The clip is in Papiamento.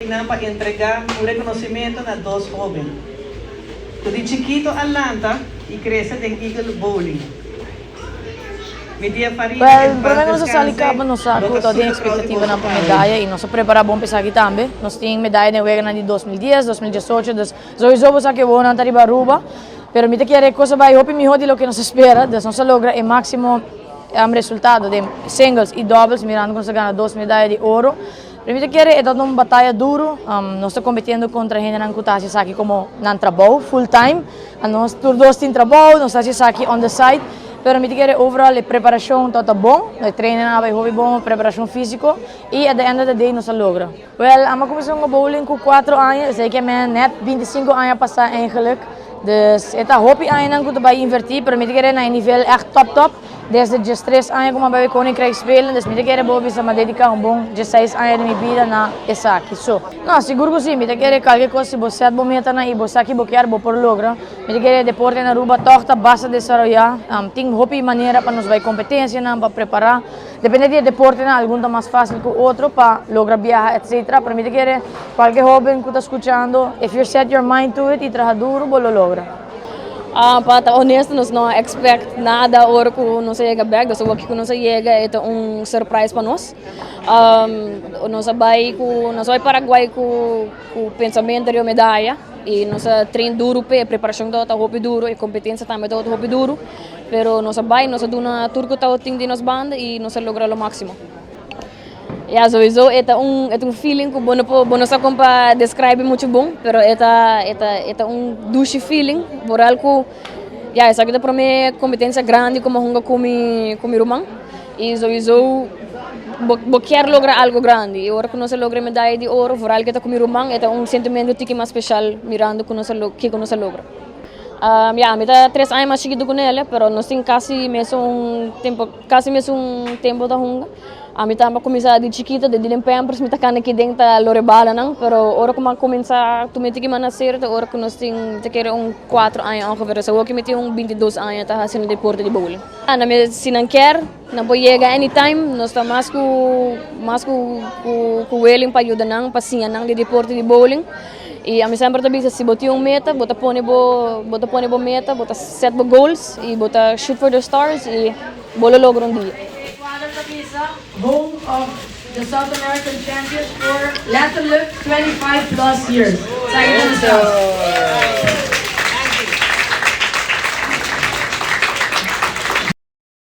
Nan pa entrega un reconocimento na dos hoben cu di chikito a lanta y crece den Eagle Bowling. Mi tia Farida Wel, en prome paz ku nos a sali descanse kaba nos sa lo ku ta ta tin super proud di ekspektativanan boso pa tambe. medaya i nos a prepara bon pa esaki tambe. Nos tin medaya den weganan di 2010, 2018, dus souiso bo sa ku e wowonan ta riba Aruba. Pero mi ta kere e kos a bai hopi miho di loke nos a spera, dus nos a logra e máksimo resultado den singles i doubles mirando ku nos a gana dos medaya di oro. Pero mi ta kere e ta un bataya duro, nos ta competiendo contra hendenan cu ta haci esaki como nan trabou full time, nos tur dos tin trabou, nos ta haci esaki on the side, pero mi ta kere overall e preparacion tabata bon, e trainernan a bay hopi bon, preparacion fisico y at the end of the day nos a logra. Wel, ami a cuminsa hunga bowling cu cuatro aña, esey ke men net 25 aña pasa eigenlijk, dus e ta hopi añanan cu ta bay inverti, pero mi ta kere na e nivel echt top top. Desde 13 aña ku mi a bai Koninkrijk spelen, dus mi ta kere bo bisa mi a dediká un bon 16 aña di mi bida na esaki. So, no, sigur ku si, mi ta kere kalke kos si bo sèt bo metanan i bo sa ki bo kier bo por logra. Mi ta kere deporte na Aruba tòg ta basta desaroyá. Tin hopi manera pa nos bai kompetensianan, pa prepará. Depende di e deportenan, algun ta mas fásil ku otro pa logra biaha etcetera. Pero mi ta kere kualke hóben ku ta skuchando, if you set your mind to it i traha duru, bo lo logra. Pa ta honesto nos no a expect nada ora cu nos a yega bek, dus awor cu nos a yega e ta un surprise pa nos. Nos a bay cu, nos a bay Paraguay cu cu pensamento riba medaya y nos a train duro p'e, e preparacion tabata hopi duro, e competencia tambe tabata hopi duro, pero nos a bay, nos a duna tur cu tabatin di nos banda y nos a logra lo maximo. Ya, sowieso e ta un e ta un feeling ku bo no por bo no sa kon pa describe muchu bon, pero e ta e ta e ta un dushi feeling, vooral ku ya esaki ta prome kompetensia grandi ku mi a hunga ku mi ku mi ruman i sowieso bo bo kier logra algo grandi i ora ku nos a logra e medaya di oro vooral ku e ta ku mi ruman e ta un sentimento tiki mas speshal mirando ku nos a kiko nos a logra. Ya mi ta tres aña mas chikitu ku Nele pero nos tin kasi mesun tempo. Casi mesun tempo ta hunga. Ami tambe a cuminsa di chikito, desde den pampers mi ta cana aki den ta lore balanan, pero ora cu mi a cuminsa tuma e tiki mas na serio ta ora cu nos tin, mi ta kere un cuatro aña ongeveer, so awo cu mi tin un 22 aña ta haciendo deporte di bowling. Nan mi si nan kier nan por yega anytime, nos ta mas cu mas cu cu willing pa yuda nan pa siña nan di deporte di bowling. Y ami semper ta bisa si bo tin un meta bo ta pone bo bo ta pone bo meta bo ta set bo goals y bo ta shoot for the stars y bo lo logra un dia. Cuadra ta bisa home of the South American champions for letterlijk 25 plus years. Esaki ta nos cas.